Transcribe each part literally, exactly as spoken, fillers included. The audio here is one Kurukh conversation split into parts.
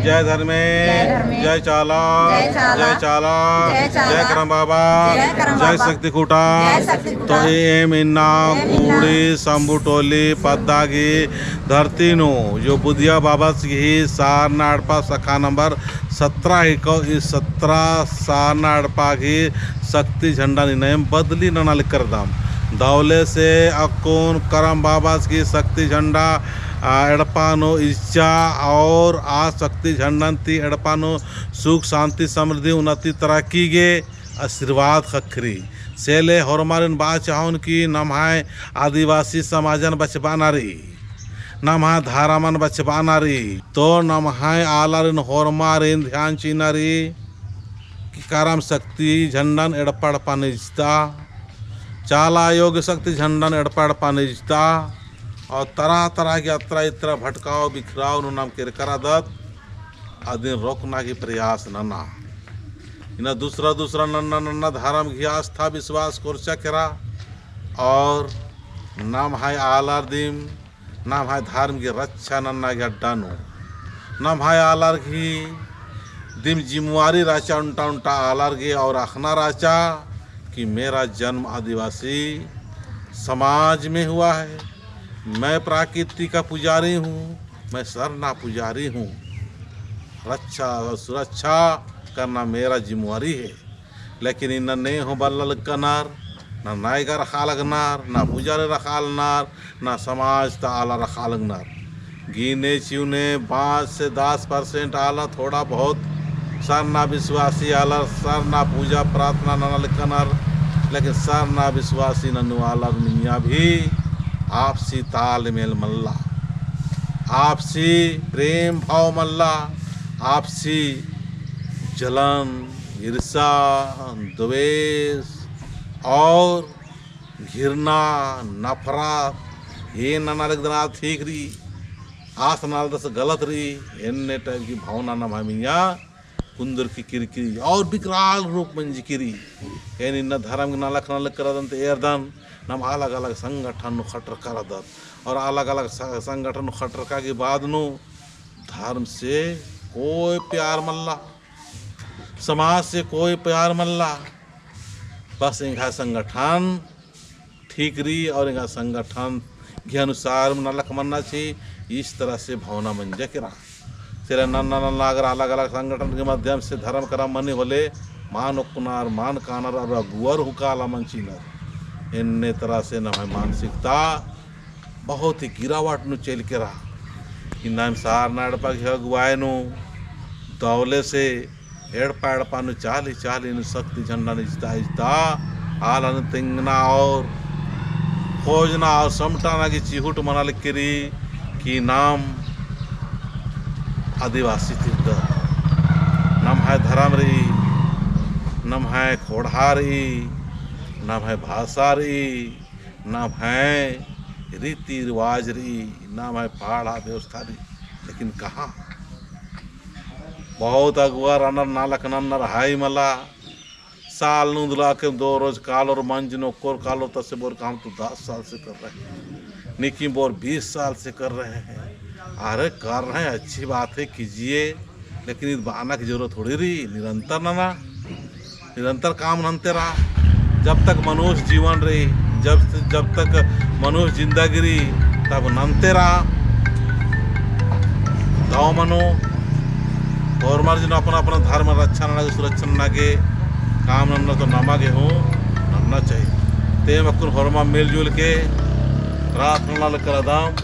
जय धर्मेस, जय धर्मेस, जय चाला, जय चाला, जय चाला, जय चाला, जय करम बाबा, जय करम बाबा, जय शक्ति खुटा। जय शक्ति खुटा। तो एम इन्ना एम इन्ना कुड़ी शंभू टोली पद्दा गही धरती नू जो बुधिया बाबस गही सारना एड़पा शाखा नंबर सत्रह हिको, ई सत्रह सारना एड़पा गही शक्ति झंडा नू एम बदली नना लक्करदम। दौले से अक्कुन करम बाबस गही शक्ति झंडा, आ, एड़पा नू इज्जा और आ शक्ति झंडन ती एड़पा नू सुख, शांति, समृद्धि, उन्नति, तरक्की गे आशीर्वाद ख़क्खरी। से ले होरमारिन बआ चाहोन कि नम्है आदिवासी समाजन बछाबअना रई, नम्है धरमन बछाबअना रई, तो नम्है आलारिन होरमारिन ध्यान चिअना रई कि करम शक्ति झंडन एड़पा एड़पा नू इजता, चाला आयो गही शक्ति झंडन एड़पा एड़पा नू इजता, और तरह तरह की अतरा इतरा भटकाव बिखराव नू नाम केरका रअदत, अदिन रोकना की प्रयास नना। इन्ना दूसरा दूसरा नन्ना नन्ना धरम गही आस्था विश्वास कोरचा केरा, और नम्है आलर दिम नम्है धरम गही रक्षा नन्ना गही अड्डा नू नम्है आलर गही दिम जिम्मेवारी रहचा, ओन्टा ओन्टा आलर गही और अख़ना रहचा कि मेरा जन्म आदिवासी समाज में हुआ है, मैं प्रकृति का पुजारी हूँ, मैं सरना पुजारी हूँ, रक्षा और सुरक्षा करना मेरा जिम्मेवारी है। लेकिन इन्ना ने हूँ बल्ला लक्कनर, ना नायगर रखा लगनर, ना पुजारी रखा लगनर, ना समाज ता आला रखा लगनर। गिने चुने पाँच से दस percent आला थोड़ा बहुत सरना विश्वासी आला, सरना पूजा प्रार्थना नना लक्कनर, लेकिन सरना विश्वासी नन्नू आला मइय्याँ भी आपसी तालमेल मल्ला, आपसी प्रेम भाव मल्ला, आपसी जलन, ईर्षा, द्वेष और घृणा, नफरत, हे नना लगदन आद ठीक रई, आस नना लगदस गलत रई, एन्ने type की भावना नम्है मइय्याँ कुन्दरकी केरकी रई और विकराल रूप मंजकी रई। एन इन्ना धरम गही नलख नलख करदन ते एरदन, नाम अलग अलग संगठन नू खटरका रअदत और अलग अलग स-, संगठन नू खटरका की बाद नू धरम से कोई प्यार मल्ला, समाज से कोई प्यार मल्ला। बस एंग्है संगठन ठीक रई और एंग्है संगठन गही अनुसार नलख मन्ना ची, इस तरह से भावना मंजा केरा। तेरा नन्ना नन्ना अगर अलग अलग संगठन के माध्यम से धरम करम मनी होले, मान ओक्कनर, मान कानर और अगुवर हुका आला मंचिनर। एन्ने तरह से नम्है मानसिकता बहुत ही गिरावट नू चइल केरा। इन्ना एम सारना एड़पा गही अगुवाई नू दौले से एड़पा एड़पा नू चाली चाली नू शक्ति झंडन इजता इजता आलन तेंगना और खोजना और समटाना की चिहुट मना लक्की रई कि नाम आदिवासी तिरदत, नम्है धरम रई, नम्है खोड़हा रई, नम्है भाषा रई, नम्है रीति रिवाज रई, नम्है पड़हा व्यवस्था रई, लेकिन कहाँ? बहुत अगुवा रअनर, नलख नन्नर हई मला, साल नू उन्दुला के दो रोज कालोर मंजनर, ओक्कोर कालोर तसे बोर का हम तो दस साल से कर रहे हैं, निकिम बोर बीस साल से कर रहे हैं। अरे कर रहे हैं, अच्छी बात है, कीजिए, लेकिन ईद बअना की जरूरत थोड़ी रई, निरंतर नना, निरंतर काम नन्ते रआ। जब तक मनुष्य जीवन रई, जब, जब तक मनुष्य जिंदगी रई, तब नन्ते रआ। दव मनो, होरमर जिन अपना अपना धर्म रक्षा नना गे, सुरक्षा नना गे काम नन्ना तो नमा गे हूँ नन्ना चाहिए। ते एम अक्कुन होरमा मिलजुल के प्रार्थना नना लगदम,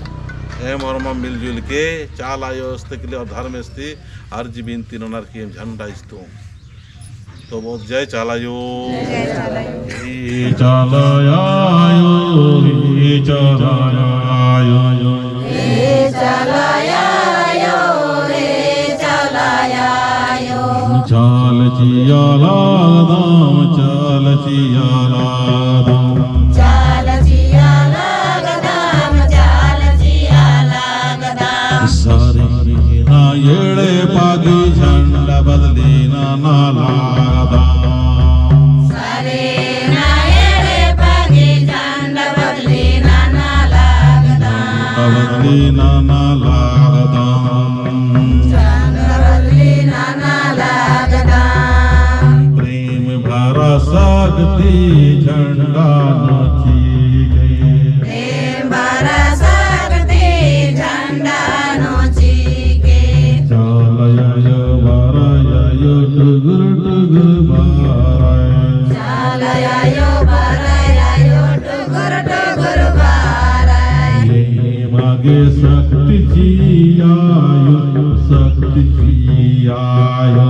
एम होरमा मिलजुल के चाला आयो अस्ते के लिए और धर्म अस्ते अर्जी बिनती ननर की एम झंडा इजतोम। तो बहुत जय चाला आयो। जय चाला आयो। हे चाला आयो, हे चाला आयो। हे चाला आयो, हे चाला आयो। चाल चिआ लगदम, चाल चिआ लगदम। चाल चिआ लगदम, चाल चिआ लगदम। सरेना एड़पा गही झंडा बदली नना लगदम। सरेना एड़पा गही झंडा बदली नना लगदम। बदली नना लगदम। झंडा शक्ति झंडा नू चिके। प्रेम भरा शक्ति झंडा नू चिके। चाला आयो बरआ आयो टुगुर टुगुर बरआ। चाला आयो बरआ आयो टुगुर टुगुर बरआ। एमा गे शक्ति चिआ आयो, शक्ति चिआ आयो।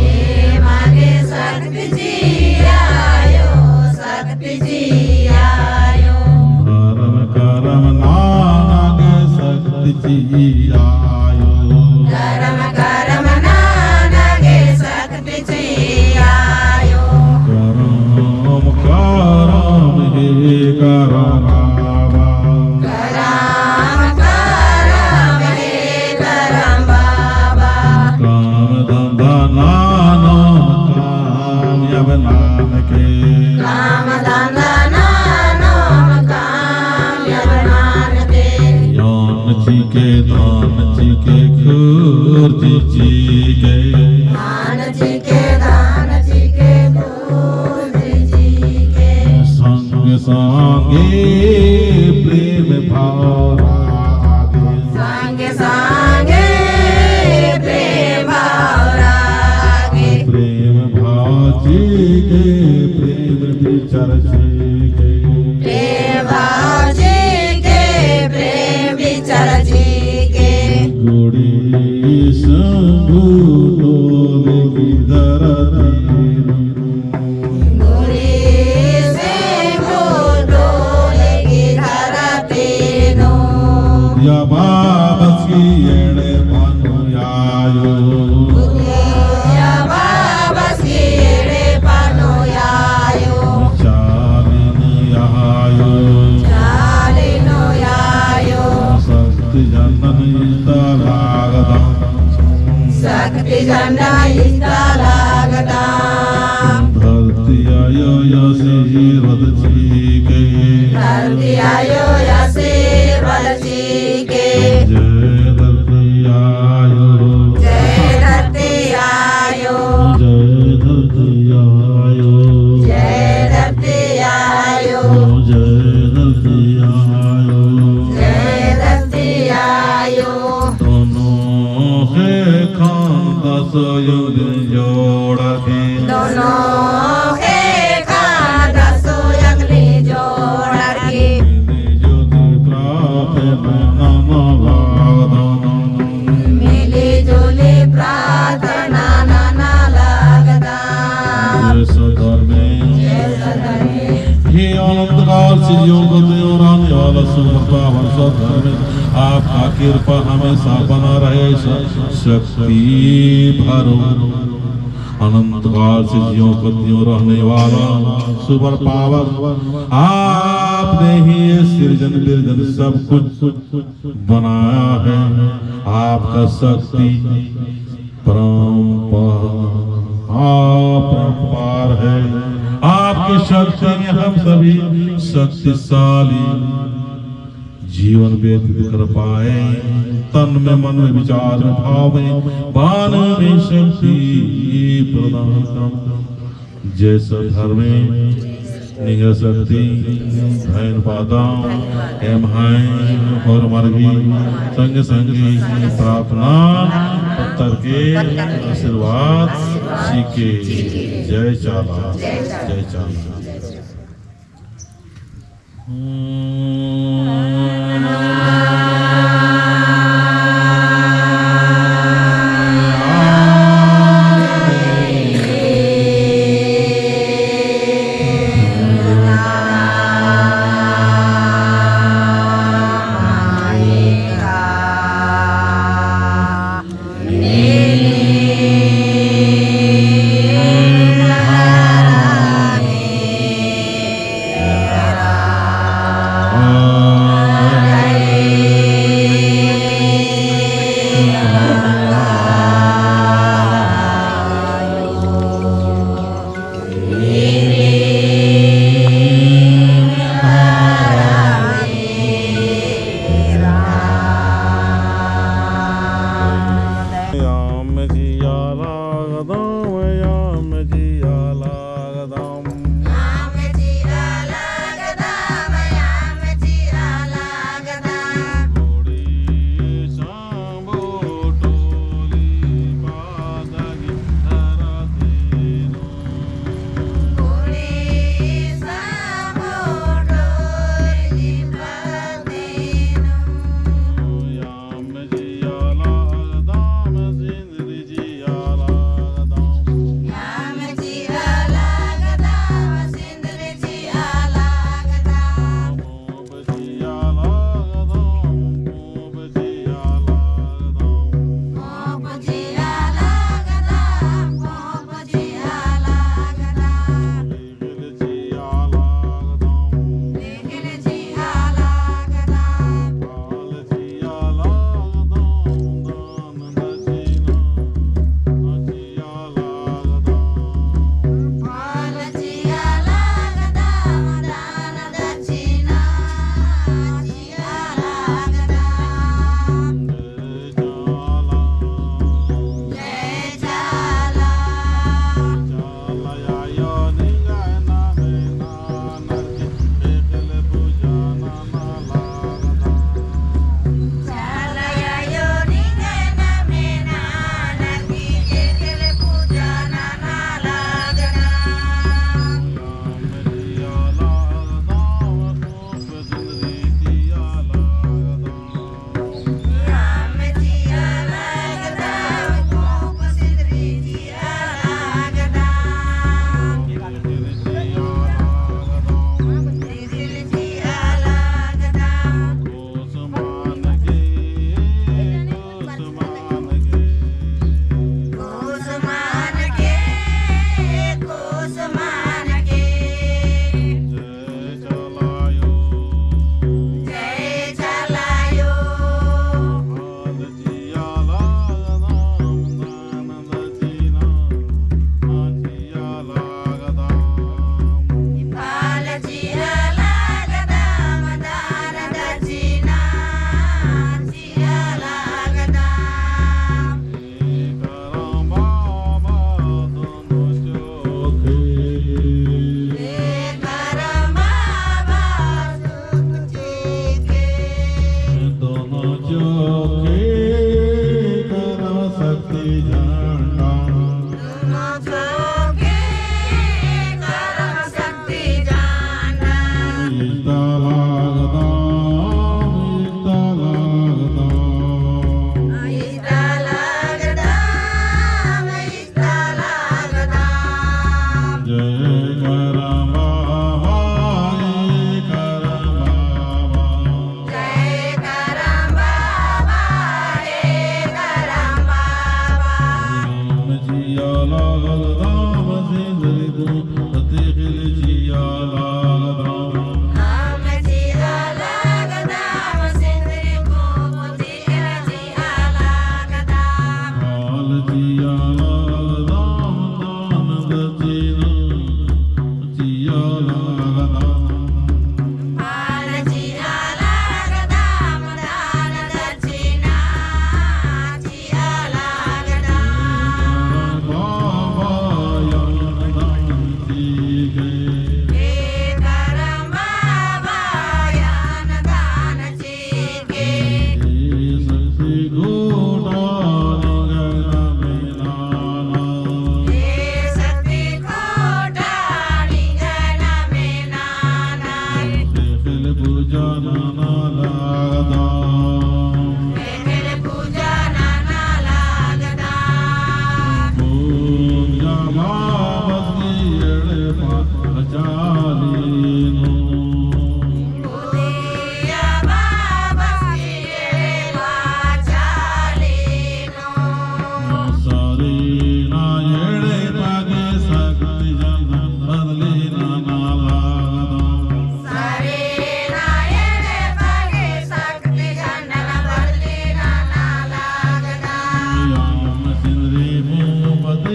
एमा गे शक्ति चिआ आयो, शक्ति चिआ आयो। धरम करम नना गे शक्ति चिआ आयो। धरम करम नना गे शक्ति चिआ आयो। करम करम हे करम बाबा। करम करम हे करम बाबा। काम धंधा ननोम कामयाब ननके। काम धंधा ननोम कामयाब ननके। यान चिके, दान चिके, खुर्जी चिके। यान चिके, दान चिके, खुर्जी चिके। संग संगे प्रेम भाव रागे। संग संगे प्रेम भाव रागे। प्रेम भाव चिके प्रेम बिचार चिके। प्रेम भाव चिके प्रेम बिचार चिके। गुड़ी शंभु टोली की धरती नू। गुड़ी शंभु टोली की धरती नू। या बाबस की एड़पा नू आयो। या बाबस की एड़पा नू आयो। चाली नू आयो। चाली नू आयो। शक्ति झंडन इजता लागदम। शक्ति झंडन इजता लागदम। धरती आयो आशीर्वाद चिके। धरती आयो आशीर्वाद चिके। जय धरती आयो। जय धरती आयो। जय धरती आयो। जय धरती आयो। जय धरती आयो। जय धरती आयो। दोनों ख़ेक्खन दसो अंगली जोड़ाकी। दोनों ख़ेक्खन दसो अंगली जोड़ाकी। मिली जुली प्रार्थना नना लगदम। मिली जुली प्रार्थना नना लगदम। जय सत धर्मे। जय सत धर्मे। हे अनंतकाल से जियो करते हो रहने वाला सुपर पावर सत धर्मे, आपका कृपा हमेशा बना रहे, स-, शक्ति भरो। अनंतकाल से जियो करते हो रहने वाला सुपर पावर, आपने ही ये सृजन विर्जन सब कुछ बनाया है। आपका शक्ति परम्पार, हाँ, परम्पार है। आपकी शक्ति में हम सभी शक्तिशाली जीवन व्यतीत कर पाए। तन में, मन में, विचार में, भाव में, बान में शक्ति प्रदान कर। जय सत धर्मे, निंगा शक्ति धैन पादम, एम्है होरमर गही संगे संगे प्रार्थना पत्तर के आशीर्वाद चिके। जय चाला, जय चाला। याम जिया लागदम, याम जिया लागदम।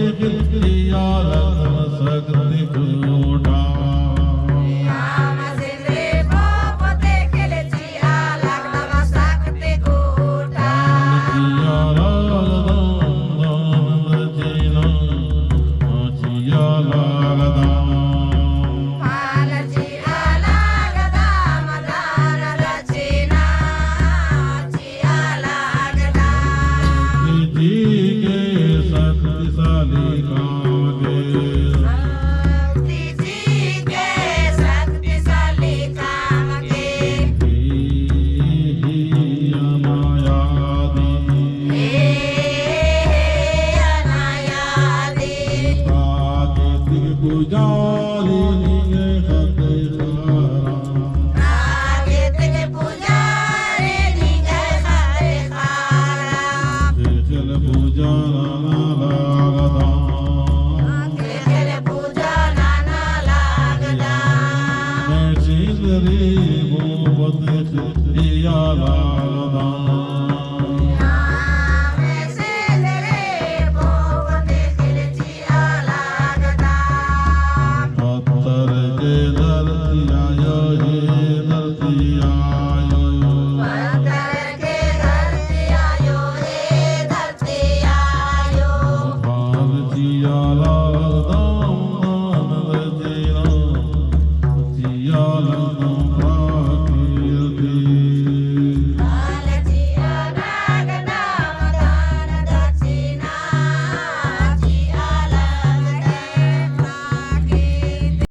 चिआ लगदम शक्ति कूटा। चिआ लगदम दान दक्षिणा, चिआ लगदम। चिआ लगदम। शक्ति जी के शक्तिशाली काम के। शक्ति जी के शक्तिशाली काम के। हे, हे अनायादी। हे, हे अनायादी। प्राकृतिक पुजारी निंग्है ख़द्द ख़ारा। प्राकृतिक पुजारी निंग्है ख़द्द ख़ारा। ख़ेख़ेल पूजा नना लगदम। ख़ेख़ेल पूजा नना लगदम। सिंदरी मोमबत्ती चिआ लगदम। सिंदरी मोमबत्ती चिआ लगदम। पत्थर के धरती आयो, हे धरती आयो। पत्थर के धरती आयो, हे धरती आयो। फल चिआ लगदम दान दक्षिणा, चिआ लगदम प्रकृति। फल चिआ लगदम दान दक्षिणा, चिआ लगदम प्रकृति।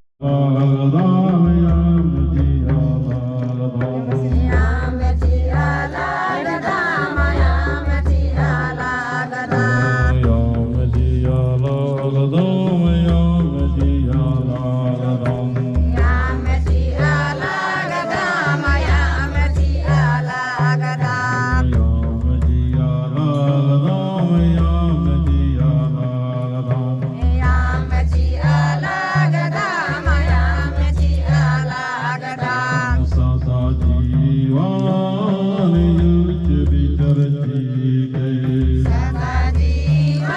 सदा जीवन ऊँच विचार चिके। सदा जीवन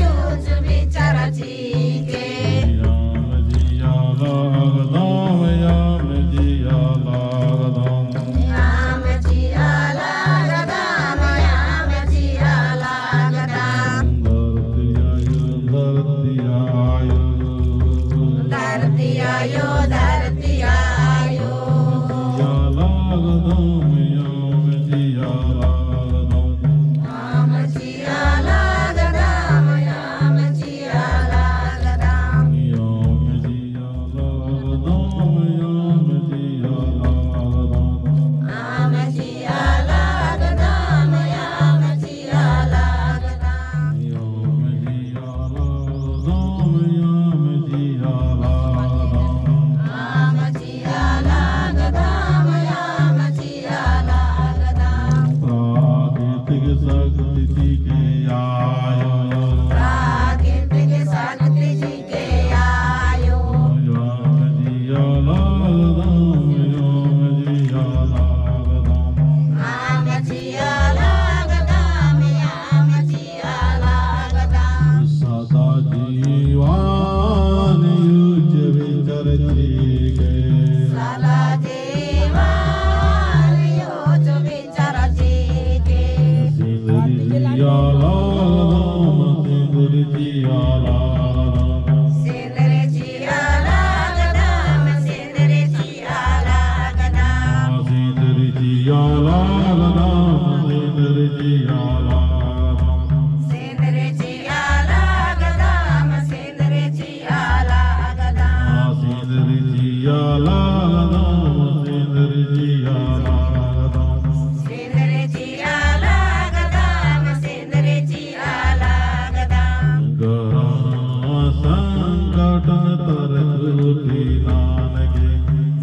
ऊँच विचार चिके। याम चिआ लगदम, याम चिआ लगदम। याम चिआ लगदम, याम चिआ लगदम। धरती आयो, धरती आयो। धरती आयो, धरती आयो। चिआ लगदम, याम चिआ लगदम। याम चिआ लगदम, याम चिआ लगदम। याम चिआ लगदम, याम चिआ लगदम। याम चिआ लगदम, याम चिआ लगदम। याम चिआ लगदम, याम चिआ लगदम। याम चिआ लगदम, याम चिआ लगदम। प्राकृतिक शक्ति चिके आयो। प्राकृतिक शक्ति चिके आयो। याम चिआ लगदम, याम चिआ लगदम। याम चिआ लगदम, याम चिआ लगदम। सदा जीवन ऊँच विचार चिके। सदा जीवन ऊँच विचार चिके। सिंदरी चिआ लगदम, सिंदरी चिआ लगदम। सिंदरी चिआ लगदम, सिंदरी चिआ लगदम। सिंदरी चिआ लगदम, सिंदरी चिआ लगदम। सिंदरी चिआ लगदम, सिंदरी चिआ लगदम। सिंदरी चिआ लगदम, सिंदरी चिआ लगदम। सिंदरी चिआ लगदम, सिंदरी चिआ लगदम। गरा संकटन तरकुटी नानके।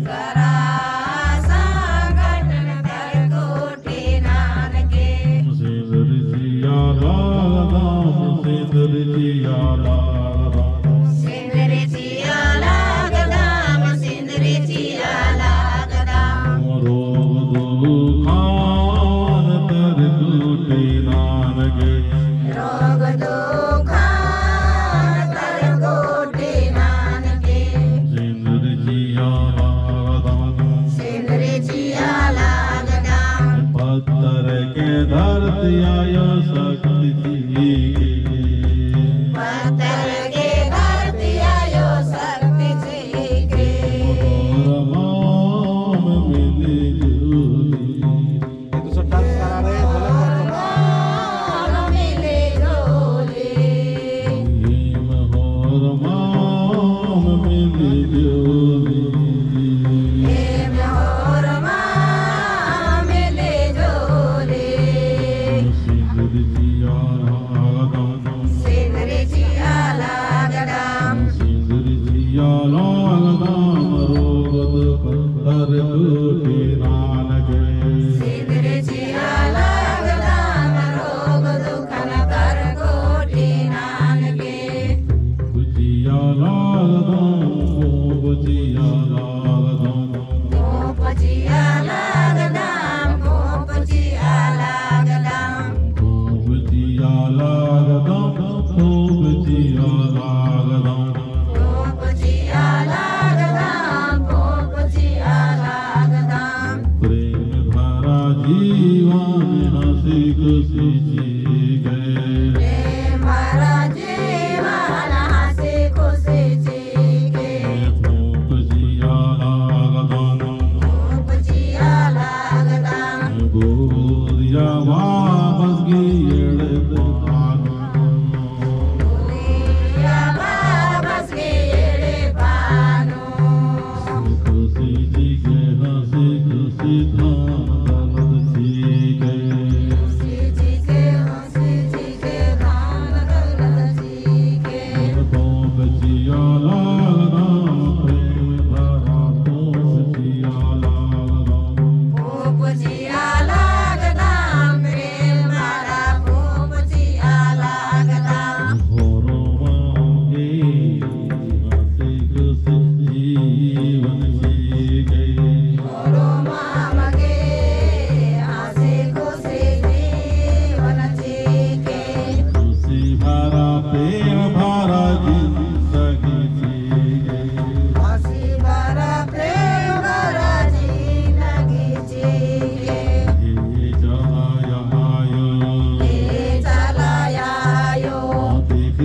गरा संकटन तरकुटी नानके। सिंदरी चिआ लगदम, सिंदरी चिआ लगदम। सिंदरी चिआ लगदम, सिंदरी चिआ लगदम। रोग दुखान तरकुटी नानके। रोग दुखान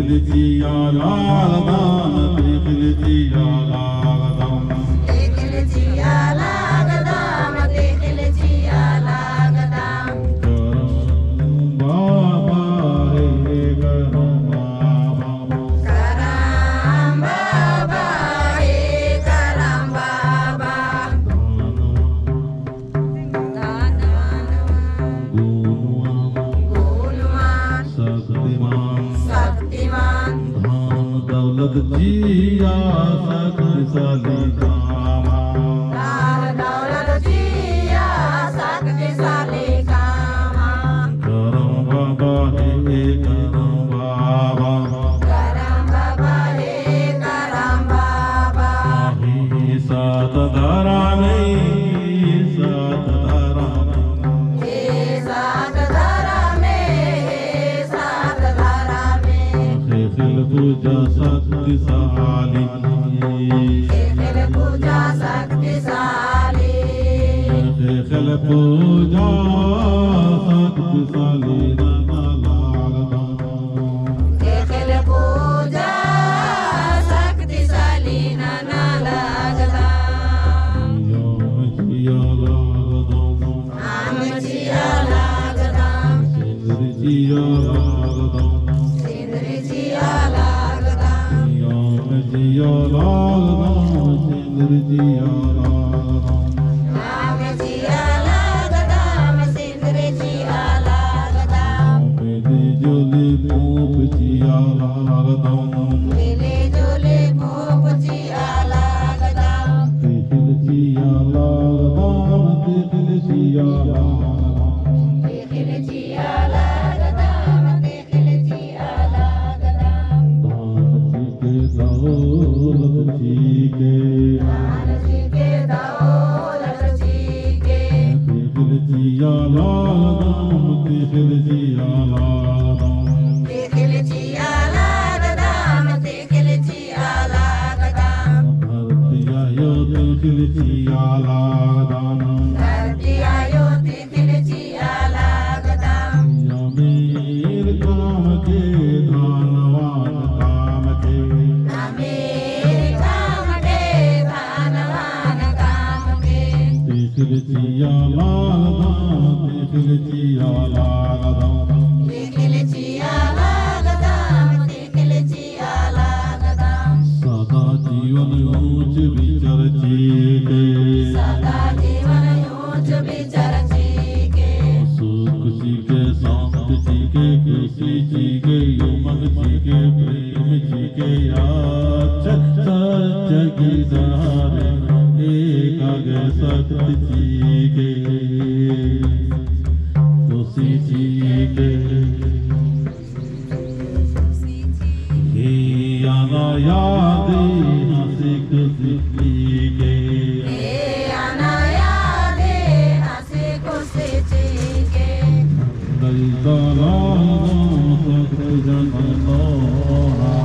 चिआ लागदम, तिखिल चिआ लागदम। तिखिल चिआ लागदम, तिखिल चिआ लागदम। करम बाबा हे करम बाबा। करम बाबा हे करम बाबा। दानवान, गुणवान, गुणवान, शक्तिमान, शक्तिमान, धन दौलत चिआ शक्तिशाली कामा। धन दौलत चिआ शक्तिशाली कामा। करम बाबा हे करम बाबा। करम बाबा हे करम बाबा। हे सात धरमे, हे सात धरमे। हे सात धरमे, हे सात धरमे। ख़ेख़ेल पूजा शक्तिशाली। ख़ेख़ेल पूजा शक्तिशाली। ख़ेख़ेल पूजा शक्तिशाली नना लागदम। ख़ेख़ेल पूजा शक्तिशाली नना लागदम। याम चिआ लागदम। याम चिआ लागदम। सिंदरी चिआ लागदम। सिंदरी चिआ लागदम। याम चिआ लागदम, सिंदरी चिआ लागदम। याम चिआ लागदम, सिंदरी चिआ लागदम। मिली जुली पूँप चिआ लागदम। मिली जुली पूँप चिआ लागदम। तिखिल चिआ लागदम, तिखिल चिआ लागदम। तिखिल चिआ लागदम, तिखिल चिआ लागदम। धन चिके दौलत चिके। धन चिके दौलत चिके। तिखिल चिआ लागदम, तिखिल चिआ लागदम। तिखिल चिआ लागदम, तिखिल चिआ लागदम। धरती आयो तिखिल चिआ लागदम। धरती आयो तिखिल चिआ लागदम। अमीर कामके धनवान कामके। अमीर कामके धनवान कामके। तिखिल चिआ लागदम, तिखिल चिआ लागदम। तिखिल चिआ लागदम, तिखिल चिआ लागदम। सदा जीवन ऊँच विचार चिके। सदा जीवन ऊँच विचार चिके। सुख चिके, शांति चिके, खुशी चिके, उमंग चिके, प्रेम चिके, अच्छा सच्चा किनारे एकागे शक्ति चिके। खुशी चिके। हे अनायादे हँसी खुशी चिके। हे अनायादे हँसी खुशी चिके। दई दला सत जन नोरा।